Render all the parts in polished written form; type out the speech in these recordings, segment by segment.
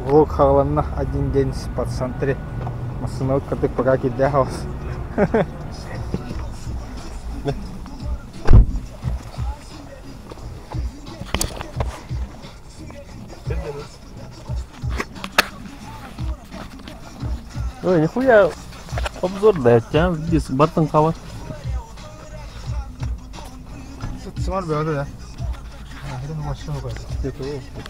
Влог хааланна один день по центре. Массыынабыт кырдык пока кирдээх аҕыс. Ой, нихуя обзор дает, а? Здесь баттын хавар. Сымар бөҕө да.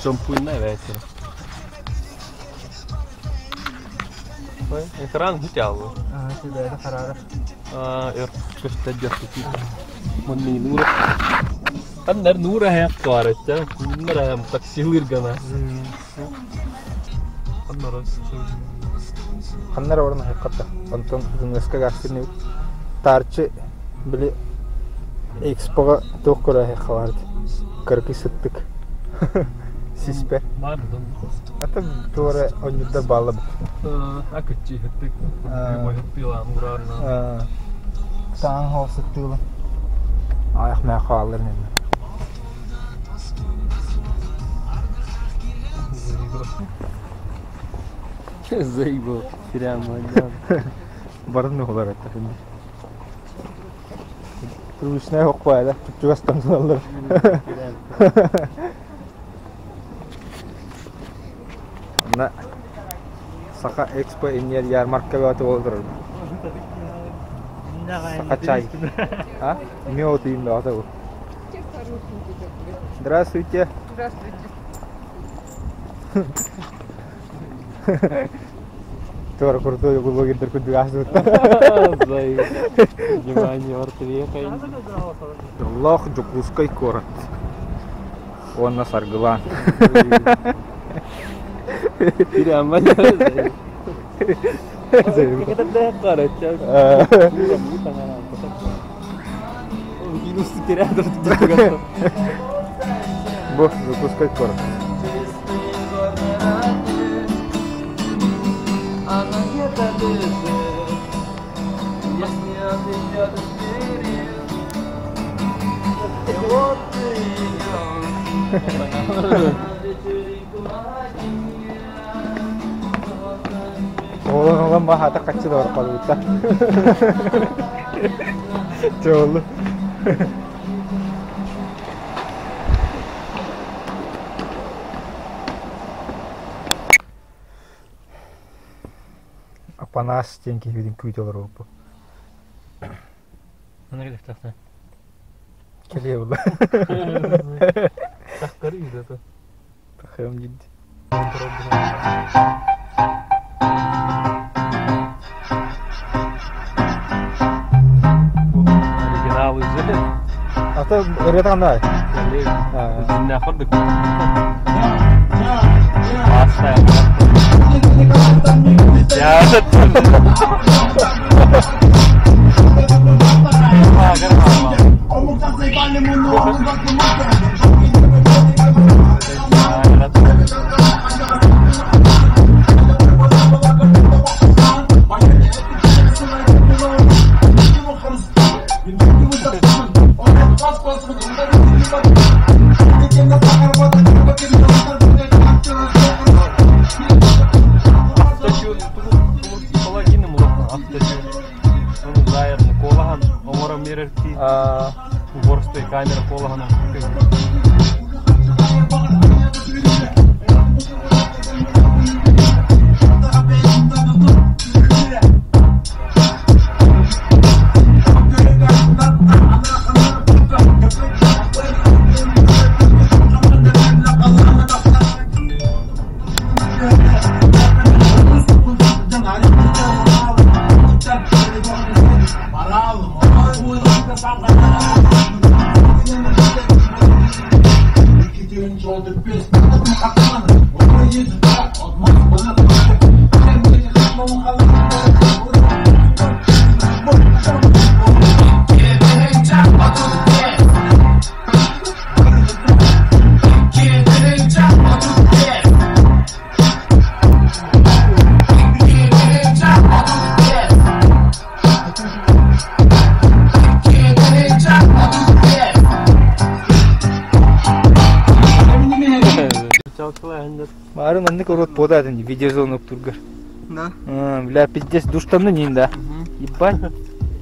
Шампунь ветер. Экран гутялы. Өр көстө Манны нура. Аннар нура хаяк туарытта. Нура хам таксилыр гана. Аннар Ханнар орун хакката. Онтон дунгаска гастырны тарчы били экспоға туох көрө хавард. Кыркы сыттык. Сиспе. Бардым. Ата туора онньудар баалла Акыччы хыттык. Хыттыла нурарна. Таң хол сыттыыла. Аяқ мә хаалар неме. Заебал. Прямо, Барын олар это. Привычная хокпа да, чугастан алар. На Саха Экспо иннер ярмарка баты болдыр. Саха чай. А? Мед им да это. Здравствуйте. Здравствуйте. Тура крутой блогер кудугас. Внимание, ортвехай. Лох Дьокуускай куорат. Уонна Саргылаан. Прямо. Бу Дьокуускай куорат. Она где-то бежит, если отойдет вперед, и вот ты Оҕолон олон баһаата хаччы да барбалыбыта. Чоолу. Апанас диэн киһибитин күүтэ олоробуппут. Кэлиэ була. Тахыам дьидди. Оригинал уже. Ата ырыата ханна? Камера колагана. Марын маннык урут буотаатын видеозон уктургар. Да. Бля, пиздец, душтанны нин да. Ебать.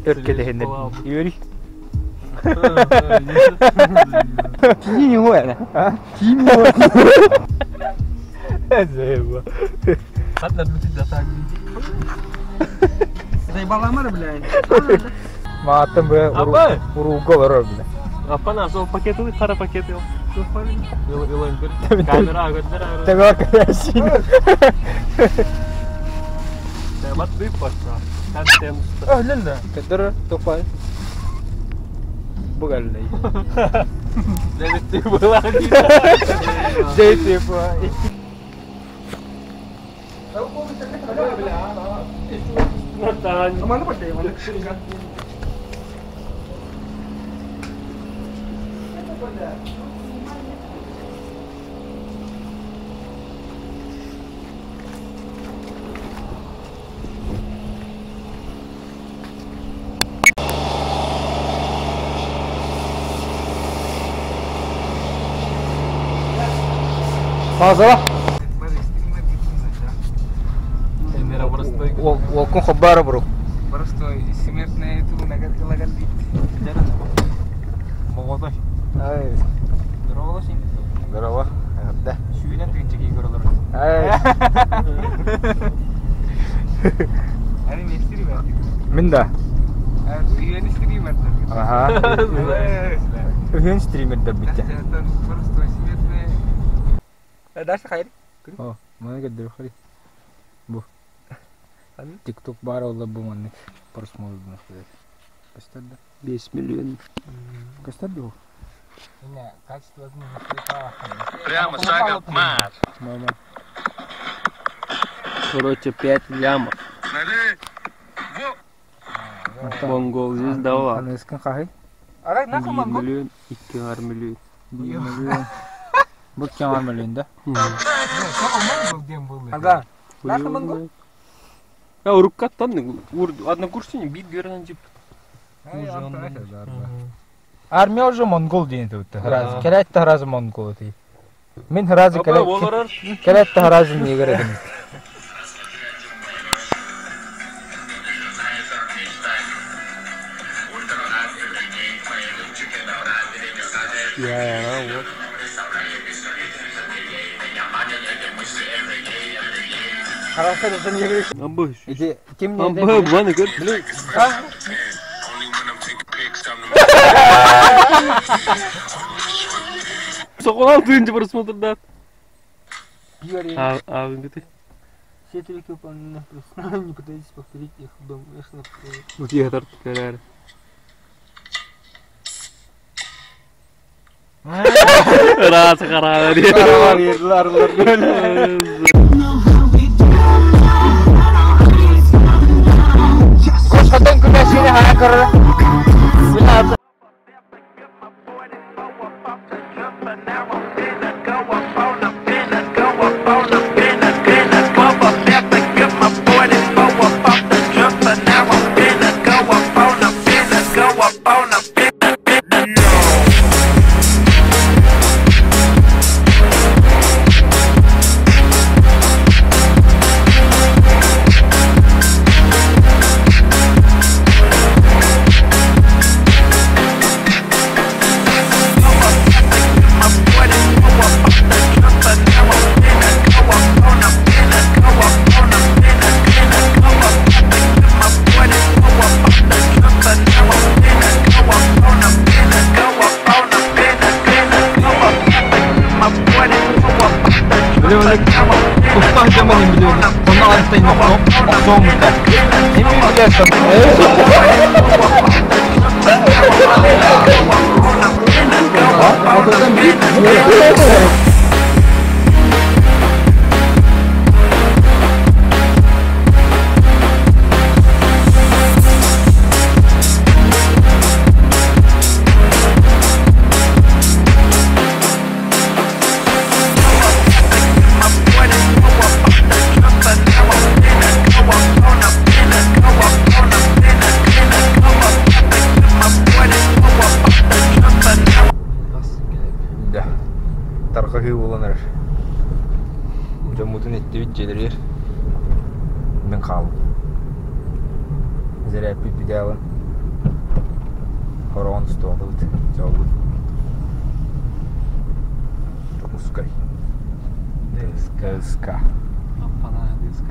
Өркелеһинер. Юрий. Кини не хуя, а? Кини Заеба. Заебаламар, блядь. Мааттан бу уруулга олорор бля. Аппана, сол пакет ылый, хара пакет ыл. Камера көрдөр. Тэбэ кэсин. Бат быып башта. Контент. Öhlen да. Көдөр топай. Бу галлей. Дәбетти была. Дейти бу. Fazla. Уолкун хоббара бро. Просто смертная ту лагалит. Молодой. Ай, Здорово, Син. здорово. Да. Сүүнэн тыынча көрөлөр. Ай. Ани не стример. Мин да. Үйен стример. Ага. Үһүн стримердер битте. Просто смертная. Дальше хайр. О, маны көдөр хори. Бу. Тикток бар олла бу маннык просмотр нахуй. Көстөр да. 5 миллион. Көстөр бу. Прямо шагом марш. Мама. Короче, 5 лямов. Монгол здесь дала. Аныскын хахы. Арай нахуй 1 монгол. миллион, 2 миллион. Миллион. Бу кемар миллион да. Монгол дем был. Ага. Нахуй монгол. Я уруккаттан однокурсник бит görен тип. Армия уже монгол дейін өтті. Да. Келәтті харазы монгол өті. Мен харазы Олар келәтті харазы негр едім. Я, вот. Абы. Иди, ким не Абы, баны көр. Сокол алтынчы просмотр да. А, а, где Все трюки выполнены профессионально, не пытайтесь повторить их дома. Вот я тарт карар. Раз карар. Кошкатан күнәсini хара көрөр. Да. Тархахы уланар. Дьоммутун иттибит дьиэлэригэр. Мин хааллым. Зэрээппит бүтээҕин хороҕон устуохтубут, дьолбут. Дьокуускай. ДСК. Аппана, ДСК.